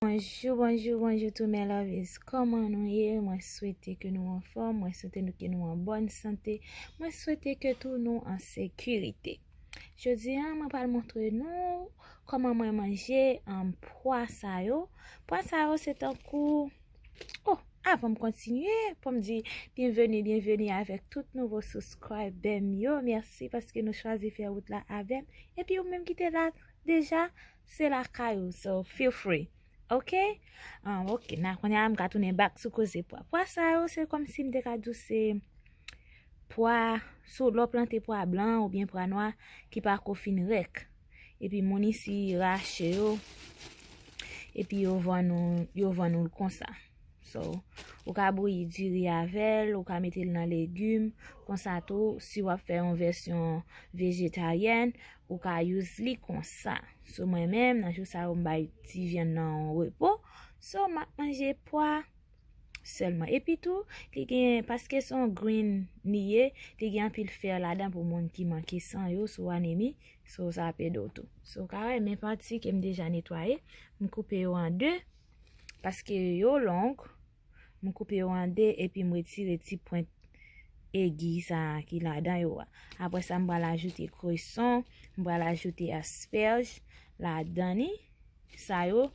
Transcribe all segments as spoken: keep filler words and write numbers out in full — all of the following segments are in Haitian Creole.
Bonjou, bonjou, bonjou tou mes lovies. Kòman nou ye? Mwen swete ke nou anfòm, mwen swete nou ke nou an bòn sante, mwen swete ke tou nou an sekirite. Jodi a, mwen pral montre nou kòman mwen manje, um, pwa sa yo. Pwa sa yo se tankou, oh, avan m kontinye, pou m di byenveni, byenveni avèk tout nouvo subscriber m yo. Mèsi paske nou chwazi fè wout la avè m. Epi ou menm ki te la deja, se lakay ou, so feel free. Ok? Ah, ok, na kounye a m ka tounen back sou koze pwa. Pwa sa yo, se kòmsi m te ka di w se pwa, sou lè w plante pwa blan oubyen pwa nwa ki pa ko fin rèk. Epi moun isi rache yo, epi yo vann ou, yo vann ou l konsa. So, ou ka bouyi diri avè l, ou ka mete l nan legim. Konsa tou, si w ap fè yon vèsyon vejetaryèn, ou ka use li konsa. So, mwen menm, nan jou sa yo, m bay ti vyann nan repo. So, m ap manje pwa sèlman. Epi tou, li gen, paske se yon green li ye, li gen anpil fè ladan pou moun ki manke san yo, sou anemi. So, sa ap ede w tou. So, ou ka wè, men pati ke m deja netwaye, m koupe yo an de, paske yo long, m koupe yo an de, epi m retire ti pwent egi sa a ki ladan yo a. Apre sa, m pral ajoute kreson, m pral ajoute aspèj ladan li. Sa yo,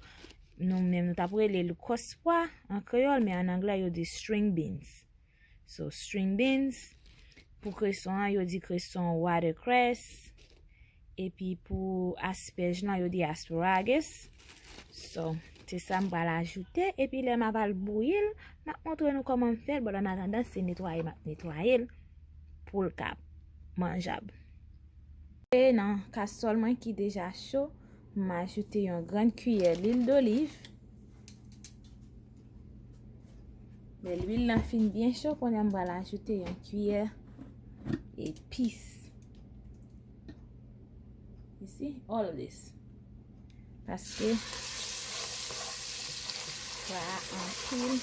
nou menm, nou t ap rele l kòs pwa an kreyòl, men an anglè, yo di string beans. So, string beans. Pou kreson an, yo di kreson watercress. Epi pou aspèj lan, yo di asparagus. So, se sa m pral ajoute. Epi lè m ap al bouyi l, m ap montre nou kòman m fè l. But an atandan, se netwaye m ap netwaye l pou l ka manjab. E nan kaswòl mwen ki deja cho, m ajoute yon grenn kiyè lwil doliv. Lè lwil lan fin byen cho, kounye a m pral ajoute yon kiyè epis. You see? All of this. Paske pwa a anpil.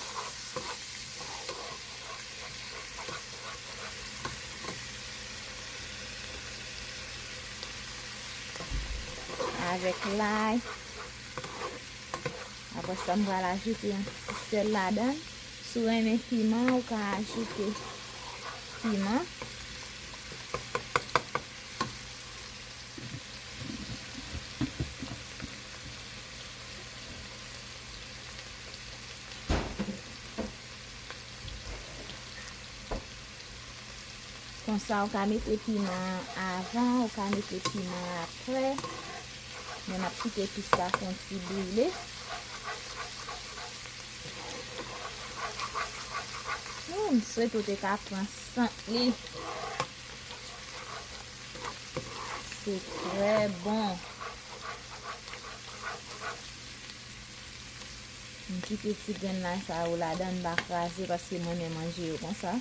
Avèk lay. Apre sa, m pral ajoute yon ti sèl ladan l. Si w renmen piman, ou ka ajoute piman. Konsa, ou ka mete piman avan, ou ka mete piman apre. Men m ap kite epis la fè yon ti brile. Hmm, m swete w te ka pran sant li. Se trè bon. M kite ti grenn lay sa yo ladan, m pa kraze paske mwen renmen manje yo konsa.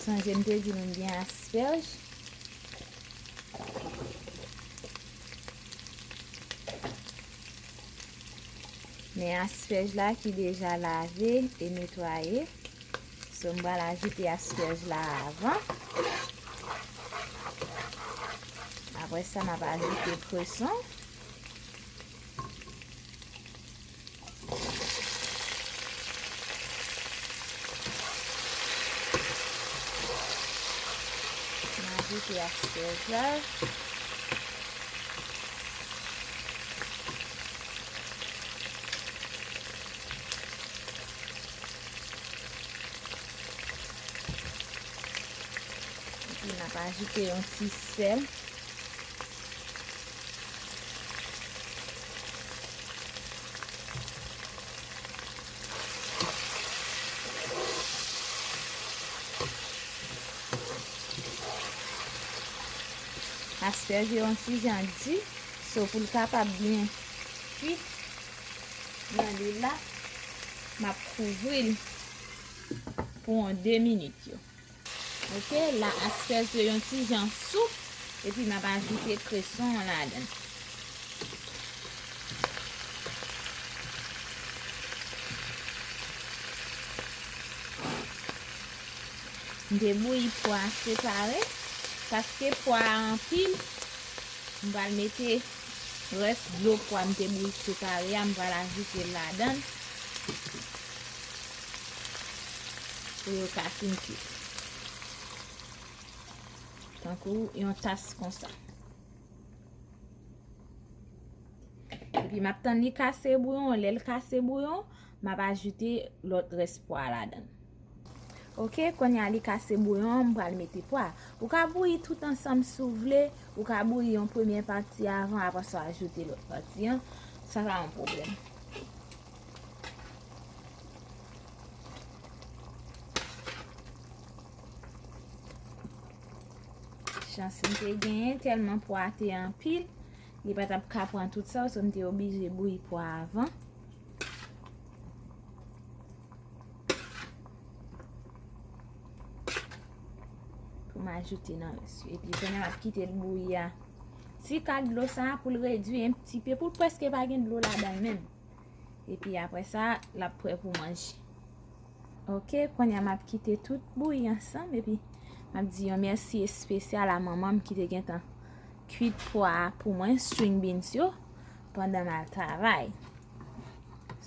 Sonje m te di nou m gen aspèj. Men aspèj la ki deja lave e netwaye. So, m pral ajoute aspèj la avan. Apre sa, m ap ajoute kreson. M ajoute aspèj la. Epi n ap ajoute yon ti sèl. Aspèj yo yon ti jan di, so pou l kapab byen kui nan lwil la, m ap kouvri l pou yon de minit yo. Ok, la aspèj yo yon ti jan soup, epi m ap ajoute kreson an ladan. M te bouyi pwa separe, paske pwa a anpil, m pral mete rès dlo pwa m te bouyi separe a, m pral ajoute l ladan l pou yo ka fin kwit. Tankou yon tas konsa. Epi m ap tann li kase bouyon, lè l kase bouyon, m ap ajoute lòt rès pwa ladan l. Oke, kounye a li kase bouyon an, m pral mete pwa. Ou ka bouyi tout ansanm si w vle, ou ka bouyi yon premye pati avan, apre sa w ajoute lòt pati an, sa pa yon pwoblèm. Chans m te genyen, tèlman pwa a te anpil, li pa t ap ka pran tout sa, so m te oblije bouyi pwa a avan. Pou m ajoute nan rès yo. Epi kounye a m ap kite l bouyi a ti ka dlo sa a pou l redui yon ti pe, pou l prèske pa gen dlo ladan l menm. Epi apre sa, l ap prè pou manje. Oke, kounye a m ap kite tout bouyi ansanm, epi m ap di yon mèsi espesyal a manman m ki te gentan kwit pwa a pou mwen, string beans yo, pandan m al travay.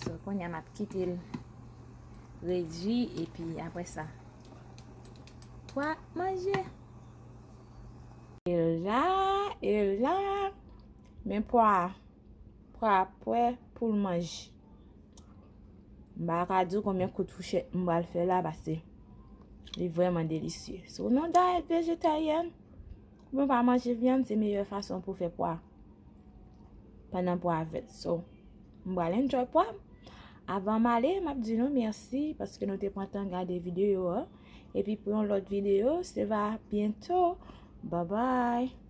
So, kounye a m ap kite l redui, epi apre sa, pwa manje. E la, e la, men pwa a, pwa a prè pou l manje. M pa ka di w konbyen kout fouchèt m pral fè la, paske li vrèman delisye. Si w nan dayèt vejetaryèn, oubyen w pa manje vyann, se meyè fason pou w fè pwa pandan pwa a vèt. So, m pral enjoy pwa m. Avan m ale, m ap di nou mèsi paske nou te pran tan gade videyo a. Epi pou yon lòt videyo, se va byento. Bye bye.